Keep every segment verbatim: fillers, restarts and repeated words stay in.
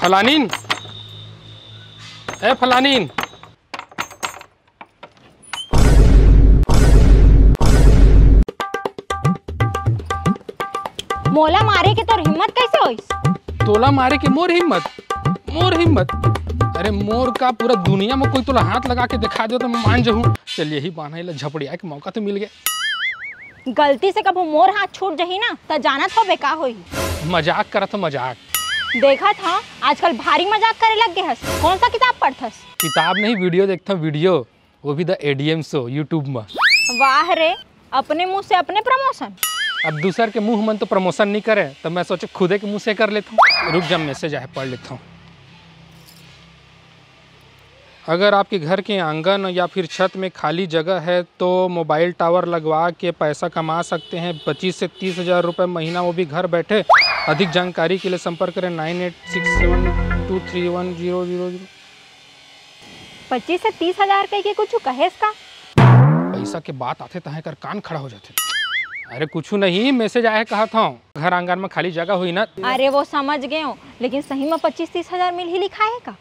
फलानीन, ए फलानीन। मोला मारे के तोर हिम्मत कैसे होइस? तोला मारे के मोर हिम्मत? मोर हिम्मत? अरे मोर का, पूरा दुनिया में कोई तोला हाथ लगा के दिखा दे तो मैं मान जाहूँ। चल, यही बहाना, एला झपड़िया के मौका तो मिल गया। गलती से कभू मोर हाथ छूट जही ना, त जानत होबे का होही। मजाक करत हो, मजाक। देखत हव, आजकल भारी मजाक करे लग गे हस। कौन सा किताब पढ़थस? किताब नहीं, वीडियो देखथव, वीडियो। वो भी द एडीएम शो YouTube में। वाह रे, अपने मुंह से अपने प्रमोशन। अब दूसर के मुंह मन तो प्रमोशन नहीं करे, तो मैं सोचे खुदे के मुंह से कर लेता हूँ। रुक जा, मैसेज आए, पढ़ लेता हूँ। अगर आपके घर के आंगन या फिर छत में खाली जगह है तो मोबाइल टावर लगवा के पैसा कमा सकते हैं, पच्चीस से तीस हज़ार रुपये महीना, वो भी घर बैठे। अधिक जानकारी के लिए संपर्क करें nine eight six seven two three one zero zero zero. पच्चीस से तीस हजार कह के कुछ कहेस का? पैसा के बात आथे तहां एकर कान खड़ा हो जाथे। अरे कुछ नहीं, मैसेज आया है, कहा था घर आंगन में खाली जगह हुई ना। अरे वो समझ गए हो, लेकिन सही में पच्चीस तीस हजार मिल ही लिखा है का?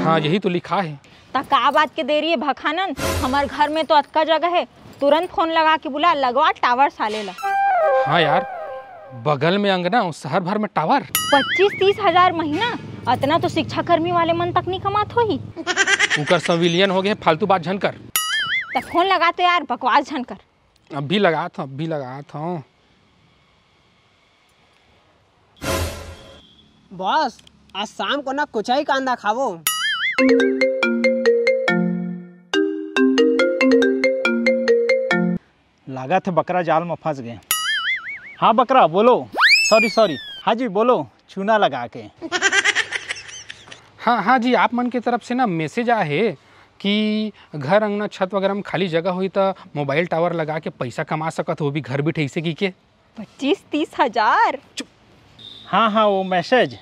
हाँ, यही तो लिखा है। त का बात के देरी है भखानंद, हमार घर में तो अतका जगह है, तुरंत फोन लगा के बुला, लगवा टावर साले ला। हाँ यार, बगल में अंगना और शहर भर में टावर। पच्चीस तीस हजार महीना, अतना तो शिक्षा कर्मी वाले मन तक नहीं कमात होही। उकर संविलियन हो गए, फालतू बात झन कर। त फोन लगा तो यार, बकवास झन कर। अभी लगात हूँ, अभी लगात हूँ। बॉस, आज शाम को ना कुचाई कांदा खावो। लागत है बकरा जाल में फंस गए। हाँ बकरा, बोलो। Sorry, sorry. हाँ जी, बोलो। चूना लगा के। हाँ, हाँ जी, आप मन के तरफ से ना मैसेज आए हे कि घर अंगना छत वगैरह में खाली जगह हुई तो मोबाइल टावर लगा के पैसा कमा सकत हो, वो भी घर बैठे, ऐसे की के। पच्चीस तीस हजार? हाँ, हाँ, वो मैसेज,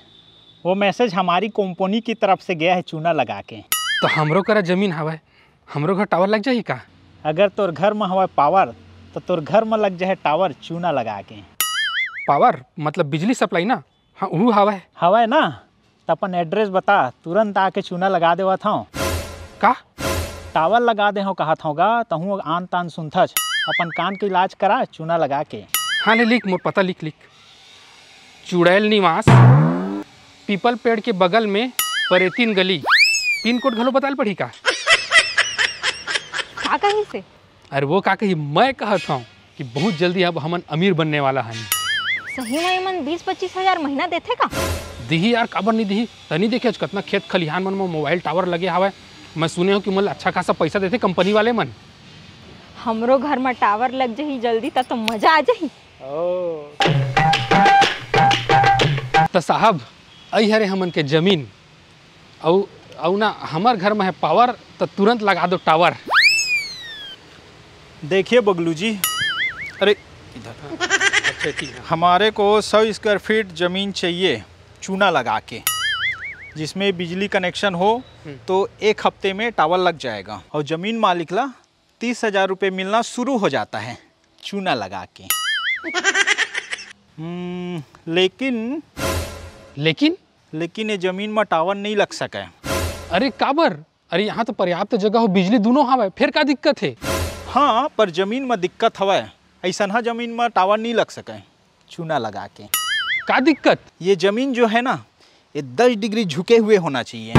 वो मैसेज हमारी कंपनी की तरफ से गया है चूना लगा के। तो हमरो करा जमीन हवय, हमरो घर टावर लग जाही का? अगर तोर घर में हवय पावर, तो तोर घर में लग जाए टावर चूना लगा के। पावर मतलब बिजली सप्लाई ना? हाँ, वो हवय। हवय ना? त अपन एड्रेस बता, तुरंत आके चूना लगा देवत हव। का? टावर लगा दे हव कहत हव गा, तहूँ आन तान सुनथच। अपन कान के इलाज करा चूना लगा के। हाँ ले लिख, मोर पता लिख, लिख। चुड़ैल निवास, पीपल पेड़ के बगल में, परेतिन गली। पिन कोड घलो बताल पड़ही का? का कही से? अरे वो का कही, मैं कहत हूँ कि बहुत जल्दी अब हमन अमीर बनने वाला हन। सही में एमन बीस पच्चीस हजार महीना देथे का? दिही यार, काबर नहीं दिही? तनी देखे आज कतना खेत खलिहान मन में मोबाइल टावर लगे हवय। मैं सुने हूँ कि मन ला अच्छा खासा पैसा देथे कंपनी वाले मन। हमरो घर में टावर लग जाही जल्दी, तब तो मजा आ जाही। त साहब, अई हरे हमन के जमीन, अउ, अउ ना हमर घर में है पावर, त तुरंत लगा दो टावर। देखिए बगलू जी, अरे इधर, अच्छा, ठीक है। हमारे को सौ स्क्वायर फीट ज़मीन चाहिए चूना लगा के, जिसमें बिजली कनेक्शन हो, हम्म। तो एक हफ्ते में टावर लग जाएगा और ज़मीन मालिक ला तीस हज़ार रुपये मिलना शुरू हो जाता है चूना लगा के। हम्म, लेकिन लेकिन? लेकिन ये जमीन में टावर नहीं लग सके। अरे काबर? अरे यहाँ तो पर्याप्त जगह हो, बिजली दोनों हवय, फिर का दिक्कत है? हाँ, पर जमीन में दिक्कत हवय, ऐसन हा जमीन में टावर नहीं लग सके चूना लगा के। का दिक्कत? ये जमीन जो है ना, ये दस डिग्री झुके हुए होना चाहिए,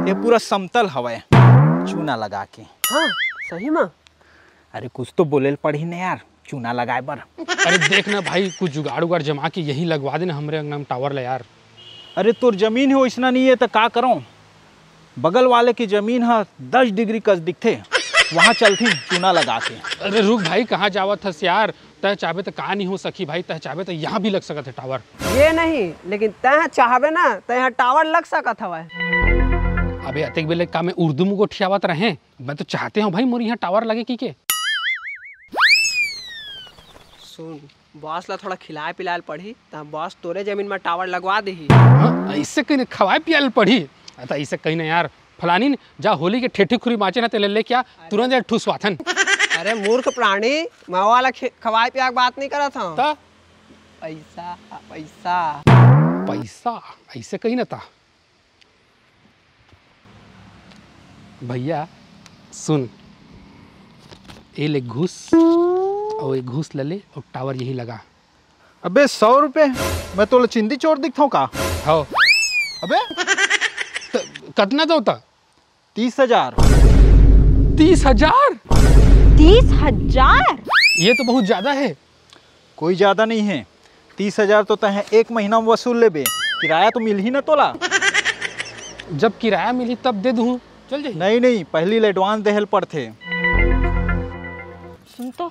ये पूरा समतल हवय चूना लगा के। हाँ, सही में। अरे कुछ तो बोले ल पड़ही न यार, चूना लगाए बर। अरे देख ना भाई, कुछ जुगाड़ उगाड़ जमा के यहीं लगवा देना हमरे अंगना में टावर ला यार। अरे तोर जमीन है वैसना नहीं है तो का करो, बगल वाले की जमीन है दस डिग्री कस दिखथे, वहाँ चलथी चूना लगा के। अरे रुक भाई, कहाँ जावत हस यार? तय चाहबे तो का नहीं हो सकी भाई, तय चाहबे तो यहाँ भी लग सकत है टावर। ये नहीं, लेकिन तय चाहबे ना तो यहाँ टावर लग सकत हवय। अबे अतेक बेले का मैं उर्दू में गोठियावत रहे? मैं तो चाहते हूँ भाई मोर यहाँ टावर लगे की के। सुन, बॉस ला थोड़ा खिलाए पिलाए ल पड़ही, त बॉस तोरे जमीन में टावर लगवा देही। हाँ, ऐसे कहीं ना खवाए पियाल पड़ी। अरे ऐसे कहीं ना यार, फलानी ने जा होली के ठेठी खुरी माचे ना तेले लेके आ, तुरंत जा ठुसवाथन। अरे मूर्ख प्राणी, मैं वाला खे-, खवाए पिया के बात नहीं करत हूँ। ता? पैसा, पैसा। पैसा, ऐसे कहीं ना ता। भैया सुन, ए ले घूस, अउ ए घूस ल ले अउ टावर यही लगा। अबे, सौ रुपए? मैं तोला चिंदी चोर दिखथव का? हव। अबे, त कतना दो त? तीस हजार। तीस हजार? तीस हजार? ये तो बहुत ज्यादा है। कोई ज्यादा नहीं है, तीस हजार तो तैं एक महीना में वसूल लेबे। किराया तो मिलही ना तोला। जब किराया मिलही तब दे दूँ, चल जाही। नहीं नहीं, पहली ले एडवांस देहे ल पड़थे। सुन तो,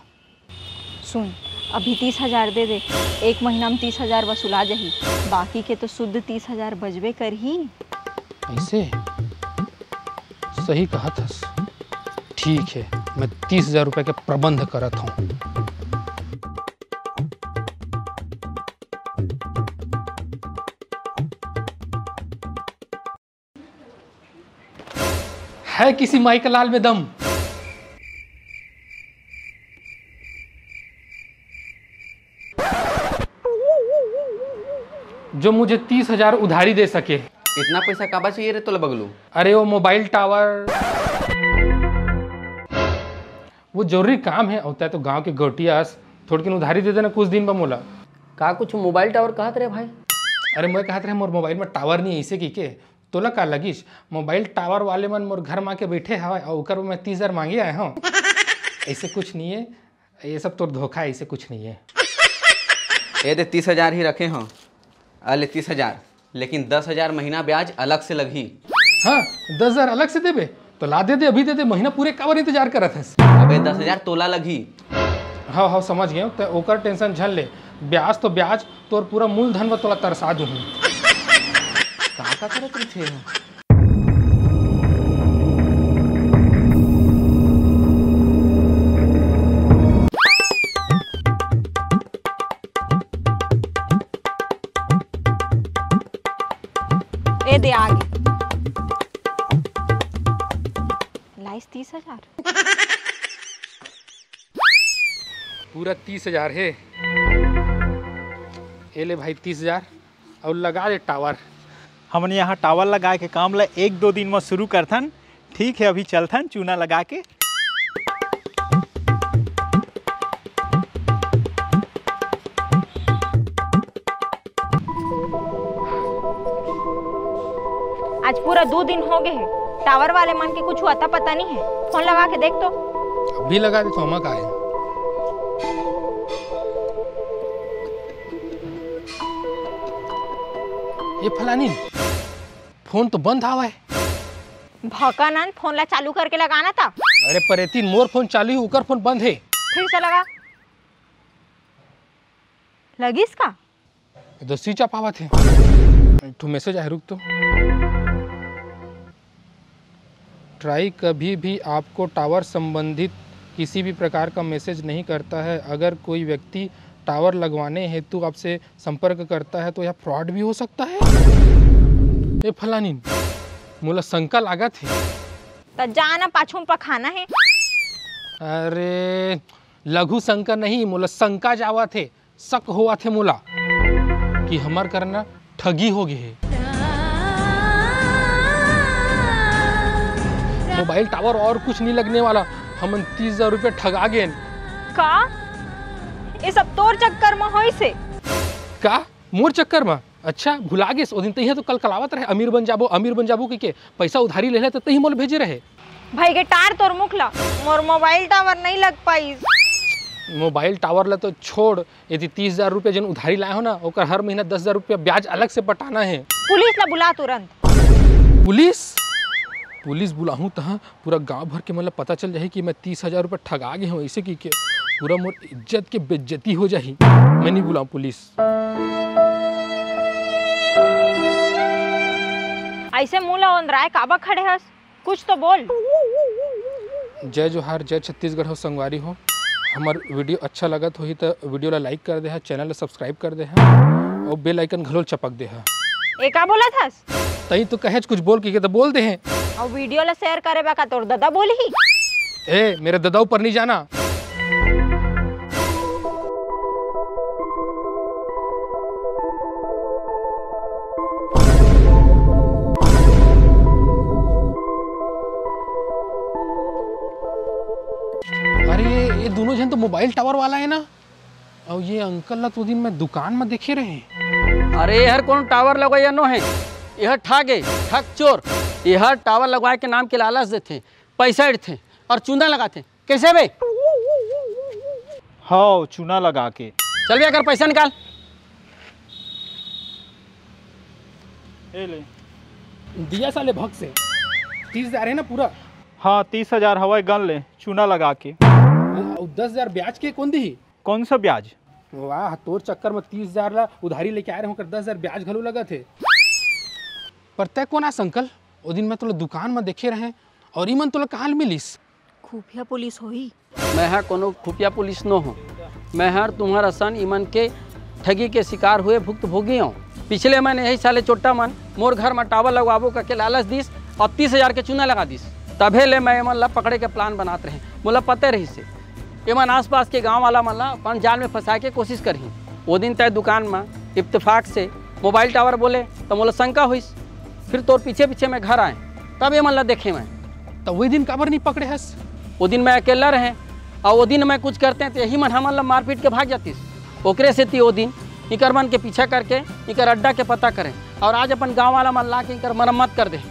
सुन, अभी तीस हजार दे दे, एक महीना में तीस हजार वसूला जाही, बाकी के तो शुद्ध तीस हजार बजबे करही। ऐसे? सही कहत हस। ठीक है, मैं तीस हजार रुपये के प्रबंध करत हूँ। है किसी माई का लाल में दम, जो मुझे तीस हजार उधारी दे सके? इतना पैसा काबर चाहिए रे तोला बगलू? अरे वो मोबाइल टावर, वो जरूरी काम है, होता है तो गांव के गोटियास, थोड़किन उधारी दे देना कुछ दिन बा मोला। का कुछ मोबाइल टावर कहत रहे भाई? अरे मैं कहत रहे मोर मोबाइल में टावर नहीं है, इसे की के तोला का लगिस? मोबाइल टावर वाले मन मोर घर मा के बैठे हवय अउ ओकर मैं तीस हजार मांगे आए हूँ। ऐसे कुछ नहीं है, ये सब तोर धोखा है, ऐसे कुछ नहीं है। ए दे, तीस हजार ही रखे हूँ। अले तीस हजार, लेकिन दस हजार महीना ब्याज अलग से लगही। हाँ, दस हजार अलग से देबे तो ला दे दे, अभी दे दे, महीना पूरे काबर इंतजार करत हस? अबे दस हजार तोला लगही। हाँ हाँ, समझ गए, तो ओकर टेंशन झन ले, ब्याज तो ब्याज, तोर पूरा मूलधन व तोला तरसा दूँ। का का करत रहिथे? ए दे आगे। लाइस तीस हजार। पूरा तीस हजार है। ए ले भाई तीस हजार, अउ लगा दे टावर। हमन यहाँ टावर लगाए के काम ला एक दो दिन में शुरू करथन। ठीक है, अभी चलथन चूना लगा के। आज पूरा दो दिन हो गए है, टावर वाले मन के कुछ अता पता नहीं है। फोन लगा के देख तो। अभी लगा दे तो, हमा का है। ये फलानी, फोन तो बंद हावय। भकानन, फोन ला चालू करके लगाना था। अरे परेतीन, मोर फोन चालू ही, उकर फोन बंद है। फिर से लगा। लगिस का? ये तो स्विच ऑफ आवत है। एक ठो मैसेज आए, रुक तो। ट्राई कभी भी आपको टावर संबंधित किसी भी प्रकार का मैसेज नहीं करता है। अगर कोई व्यक्ति टावर लगवाने हेतु आपसे संपर्क करता है तो यह फ्रॉड भी हो सकता है। ए फलानीन, मोला शंका लागत है। त जाना पाछू में पखाना है। अरे लघु शंका नहीं, मोला शंका जावत है, शक होवत है मोला कि हमर करना ठगी हो गए है। मोबाइल टावर और कुछ नहीं लगने वाला, हमन तीस हजार रुपये ठगा गेन। का? ये सब तोर चक्कर में होइस हे? का? मोर चक्कर में? अच्छा, भुला गेस, ओ दिन तइहा तो कलकलावत रहे, "अमीर बन जाबो, अमीर बन जाबो," कहिके, पैसा उधारी लेले त तइही मोला भेजे रहे। भाई के टार तोर मुख ला, मोर मोबाइल टावर नहीं लग पाइस। मोबाइल टावर ला तो छोड़, यदि तीस हजार रुपया जन उधारी लाए हो ना, ओकर हर महीना दस हजार रुपया ब्याज अलग से पटाना है। पुलिस ला बुला तुरंत। पुलिस? पुलिस बुलाहूँ तहाँ पूरा गांव भर के मन ला पता चल जाही कि मैं तीस हजार रुपया ठगा गे हूँ, ऐसे की के पूरा मोर इज्जत के बेइज्जती हो जाही। मैं नहीं बुलाऊँ पुलिस। ऐसे मुंह ला ओंदराए काबर खड़े हस? कुछ तो बोल। जय जोहार, जय छत्तीसगढ़ हो संगवारी हो। हमर वीडियो अच्छा लगत होही त वीडियो ला लाइक कर देहा, चैनल ला सब्सक्राइब कर देहा और बेल आइकन घलो चपक देहा। ए का बोलत हस? तई तो कहेच कुछ बोल के, के तो बोल दे हैं। और वीडियो ला शेयर करे बा का तोर ददा बोलही? ए, मेरे ददा ऊपर नहीं जाना। मोबाइल टावर वाला हे ना? अउ ये अंकल ला तो दिन मैं दुकान में देखे रहे। अरे, एहर कोनो टावर लगवाइया नो हे, एहर ठग हे, ठग चोर। एहर टावर लगवाए के नाम के लालच देथे, पैसा इड़थे अउ चूना लगाथे। कैसे बे? हव, चूना लगा के। चल बे, एकर पैसा निकाल। ए ले। दिया साले भग से। तीस हजार हे ना पूरा? हाँ, तीस हजार हवय, गन ले, चूना लगा के। अउ दस हजार ब्याज के कोन दिही? कौन सा ब्याज? वाह, तोर चक्कर में तीस हजार ला उधारी लेके आए रहे हों, ओकर दस हजार ब्याज घलो लगत हे। पर तै कोन आस अंकल? ओ दिन मैं तोला दुकान में देखे रहे अउ इमन तोला कहाँ ले मिलिस? खुफिया पुलिस होही। मैं हा कोनो खुफिया पुलिस नो हों। मैं हर तुम्हर असन इमन के ठगी के शिकार हुए भुक्तभोगी हों। पिछले मन यही साले चोट्टा मन मोर घर में टावर लगवाबो करके लालच दिस अउ तीस हजार के चूना लगा दिस। तभे ले मैं एमन ला पकड़े के प्लान बनात रहे। मोला पते रहिसे एमन आसपास के गांव वाला मन ला अपन जाल में फंसाए के कोशिश करही। ओ दिन तय दुकान में इत्तेफाक से मोबाइल टावर बोले त मोला शंका होइस। फिर तोर पीछे पीछे मैं घर आए, तब एमन ला देखे मैं। त वही दिन काबर नहीं पकड़े हस? ओ दिन मैं अकेला रहे अउ ओ दिन मैं कुछ करते त यही मन हमन ला मारपीट के भाग जातिस। ओकरे सेती ओ दिन इकर मन के पीछा करके इकर अड्डा के पता करें अउ आज अपन गांव वाला मन ला के इकर मरम्मत कर दे।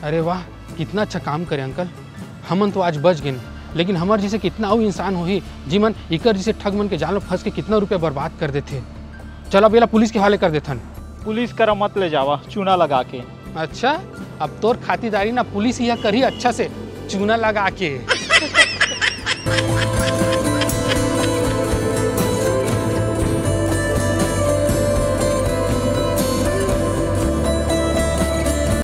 अरे वाह, कितना अच्छा काम करे अंकल। हमन तो आज बच गेन, लेकिन हमर जैसे कितना अउ इंसान होही, जिमन इकर जैसे ठग मन के जाल में फंस के कितना रुपया बर्बाद कर देथे। चल, अब एला पुलिस के हवाले कर देथन। पुलिस करा मत ले जावा, चूना लगा के। अच्छा, अब तोर खातिरदारी ना पुलिस ही करही अच्छा से, चूना लगा के।